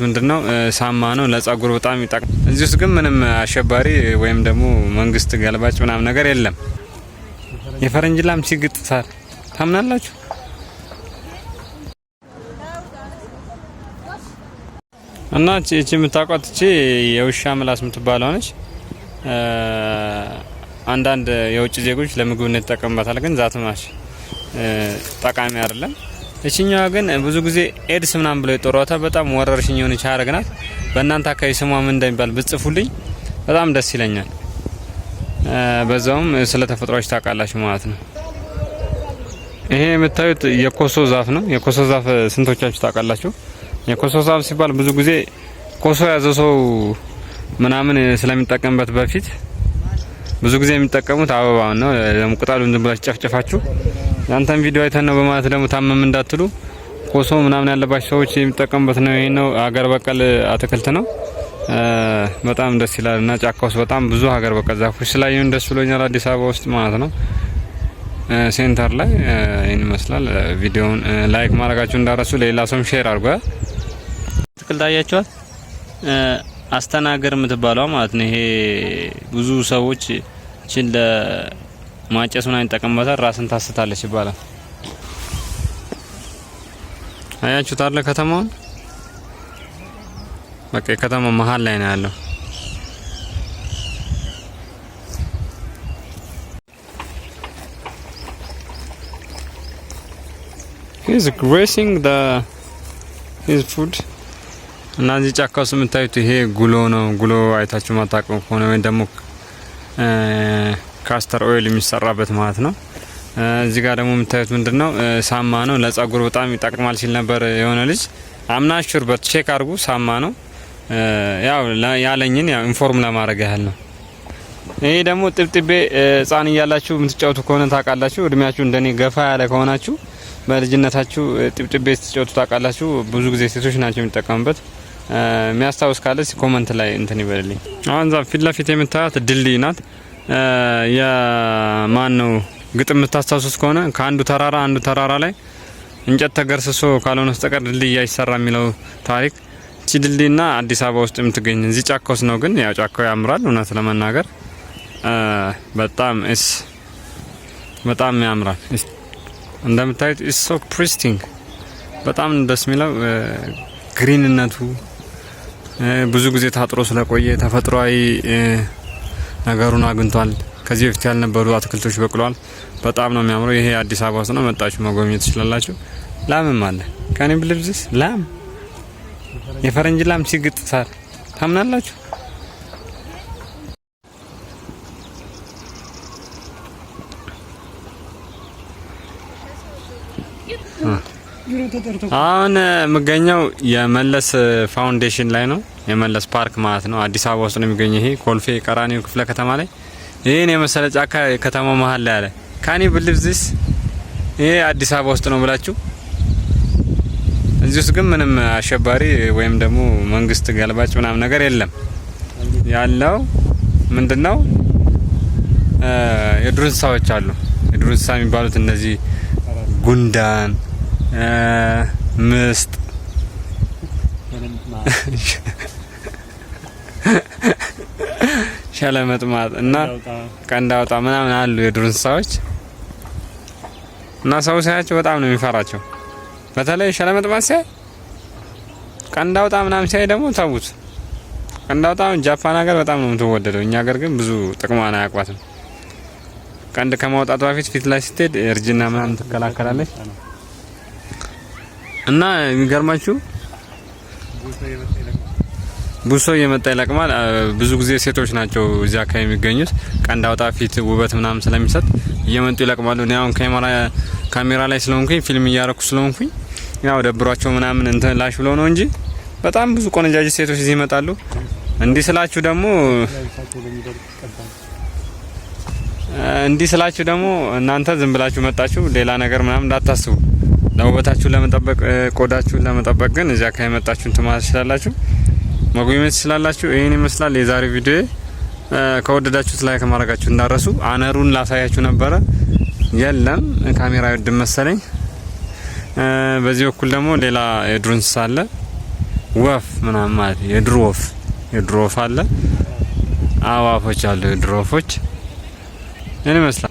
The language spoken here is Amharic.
ምንድነው? ሳማ ነው። ለጸጉር በጣም ይጠቅማል። እዚህ ውስጥ ግን ምንም አሸባሪ ወይም ደግሞ መንግስት ገልባጭ ምናምን ነገር የለም። የፈረንጅ ላም ሲግጥ ሳር ታምናላችሁ? እና እቺ የምታውቋት እቺ የውሻ ምላስ የምትባለው ነች። አንዳንድ የውጭ ዜጎች ለምግብነት ይጠቀሙባታል፣ ግን that much ጠቃሚ አይደለም። እቺኛዋ ግን ብዙ ጊዜ ኤድስ ምናምን ብለው ይጠሯታል። በጣም ወረርሽኝ የሆነች ሀረግ ናት። በእናንተ አካባቢ ስሟ ምን እንደሚባል ብትጽፉልኝ በጣም ደስ ይለኛል። በዛውም ስለ ተፈጥሯች ታውቃላችሁ ማለት ነው። ይሄ የምታዩት የኮሶ ዛፍ ነው። የኮሶ ዛፍ ስንቶቻችሁ ታውቃላችሁ? የኮሶ ዛፍ ሲባል ብዙ ጊዜ ኮሶ የያዘ ሰው ምናምን ስለሚጠቀምበት በፊት ብዙ ጊዜ የሚጠቀሙት አበባውን ነው። ቅጠሉን ዝም ብላችሁ ጨፍጨፋችሁ ያንተን ቪዲዮ አይተን ነው በማለት ደግሞ ታመም እንዳትሉ፣ ኮሶ ምናምን ያለባቸው ሰዎች የሚጠቀሙበት ነው። ይሄ ነው፣ ሀገር በቀል አትክልት ነው። በጣም ደስ ይላል እና ጫካ ውስጥ በጣም ብዙ ሀገር በቀል ዛፎች ስላየሁን ደስ ብሎኛል። አዲስ አበባ ውስጥ ማለት ነው፣ center ላይ ይህን ይመስላል። ቪዲዮውን like ማድረጋችሁ እንዳትረሱ፣ ሌላ ሰውም share አድርጓ። አትክልት አያችኋት? አስተናገር የምትባለው ማለት ነው። ይሄ ብዙ ሰዎች እቺን ለማጨስ ምናምን ይጠቀሙበታል። ራስን ታስታለች ይባላል። አያችሁት አለ ከተማውን፣ በቃ የከተማው መሀል ላይ ነው ያለው። He's grazing the his food። እና እዚህ ጫካ ውስጥ የምታዩት ይሄ ጉሎ ነው። ጉሎ አይታችሁ ማታውቁ ከሆነ ወይም ደግሞ castor oil የሚሰራበት ማለት ነው። እዚህ ጋር ደግሞ የምታዩት ምንድነው? ሳማ ነው። ለጸጉር በጣም ይጠቅማል ሲል ነበር የሆነ ልጅ። I'm not sure, but check አድርጉ። ሳማ ነው። ያው ያለኝን ያው inform ለማድረግ ያህል ነው። ይሄ ደግሞ ጥብጥቤ፣ ህጻን እያላችሁ የምትጫወቱ ከሆነ ታውቃላችሁ። እድሜያችሁ እንደኔ ገፋ ያለ ከሆናችሁ በልጅነታችሁ ጥብጥቤ ስትጫወቱ ታውቃላችሁ። ብዙ ጊዜ ሴቶች ናቸው የሚጠቀሙበት። የሚያስታውስ ካለ comment ላይ እንትን ይበልልኝ። አሁን እዛ ፊት ለፊት የምታያት ድልድይ ናት። የማን ነው ግጥም የምታስታውሱት ከሆነ፣ ከአንዱ ተራራ አንዱ ተራራ ላይ እንጨት ተገርስሶ ካልሆነ በስተቀር ድልድይ አይሰራ የሚለው ታሪክ። እቺ ድልድይና አዲስ አበባ ውስጥ የምትገኝ እዚህ ጫካ ውስጥ ነው። ግን ያው ጫካው ያምራል፣ እውነት ለመናገር በጣም it's በጣም ያምራል። እንደምታዩት it's so pristine፣ በጣም ደስ የሚለው green ነቱ፣ ብዙ ጊዜ ታጥሮ ስለቆየ ተፈጥሯዊ ነገሩን አግኝቷል። ከዚህ በፊት ያልነበሩ አትክልቶች በቅሏል። በጣም ነው የሚያምረው። ይሄ አዲስ አበባ ውስጥ ነው። መጣችሁ መጎብኘት ትችላላችሁ። ላምም አለ። Can you believe this? ላም፣ የፈረንጅ ላም ሲግጥ ሳር ታምናላችሁ? አሁን የምገኘው የመለስ ፋውንዴሽን ላይ ነው። የመለስ ፓርክ ማለት ነው። አዲስ አበባ ውስጥ ነው የሚገኘው። ይሄ ኮልፌ ቀራኒዮ ክፍለ ከተማ ላይ ይሄን የመሰለ ጫካ ከተማው መሀል ላይ አለ። Can you believe this? ይሄ አዲስ አበባ ውስጥ ነው ብላችሁ። እዚህ ውስጥ ግን ምንም አሸባሪ ወይም ደግሞ መንግስት ገልባጭ ምናምን ነገር የለም። ያለው ምንድነው? የዱር እንስሳዎች አሉ። የዱር እንስሳ የሚባሉት እነዚህ ጉንዳን፣ ምስጥ፣ ሸለመጥማጥ እና ቀንድ አውጣ ምናምን አሉ የዱር እንስሳዎች። እና ሰው ሲያያቸው በጣም ነው የሚፈራቸው። በተለይ ሸለመጥማጥ ሲያይ፣ ቀንድ አውጣ ምናምን ሲያይ ደግሞ ተዉት። ቀንድ አውጣ ጃፓን ሀገር በጣም ነው የምትወደደው። እኛ ሀገር ግን ብዙ ጥቅሟን አያውቋትም። ቀንድ ከማውጣቷ በፊት ፊት ላይ ስትሄድ እርጅና ምናምን ትከላከላለች። እና የሚገርማችሁ ብዙ ሰው እየመጣ ይለቅማል። ብዙ ጊዜ ሴቶች ናቸው እዚያ አካባቢ የሚገኙት። ቀንድ አውጣ ፊት ውበት ምናምን ስለሚሰጥ እየመጡ ይለቅማሉ። እኔ አሁን ካሜራ ላይ ስለሆንኩኝ፣ ፊልም እያረኩ ስለሆንኩኝ ያው ደብሯቸው ምናምን እንትን ላሽ ብለው ነው እንጂ በጣም ብዙ ቆነጃጅት ሴቶች እዚህ ይመጣሉ። እንዲህ ስላችሁ ደግሞ እናንተ ዝም ብላችሁ መጣችሁ ሌላ ነገር ምናምን እንዳታስቡ። ለውበታችሁን ለመጠበቅ፣ ቆዳችሁን ለመጠበቅ ግን እዚያ አካባቢ መጣችሁ እንትን ማለት ትችላላችሁ፣ መጎብኘት ትችላላችሁ። ይህን ይመስላል የዛሬው ቪዲዮ። ከወደዳችሁት like ማድረጋችሁ እንዳትረሱ። አነሩን ላሳያችሁ ነበረ፣ የለም፣ ካሜራ ይወድም መሰለኝ። በዚህ በኩል ደግሞ ሌላ የዱር እንስሳ አለ። ወፍ ምናምን ማለት ነው። የዱር ወፍ፣ የዱር ወፍ አለ። አዋፎች አሉ፣ የዱር ወፎች። ይህን ይመስላል።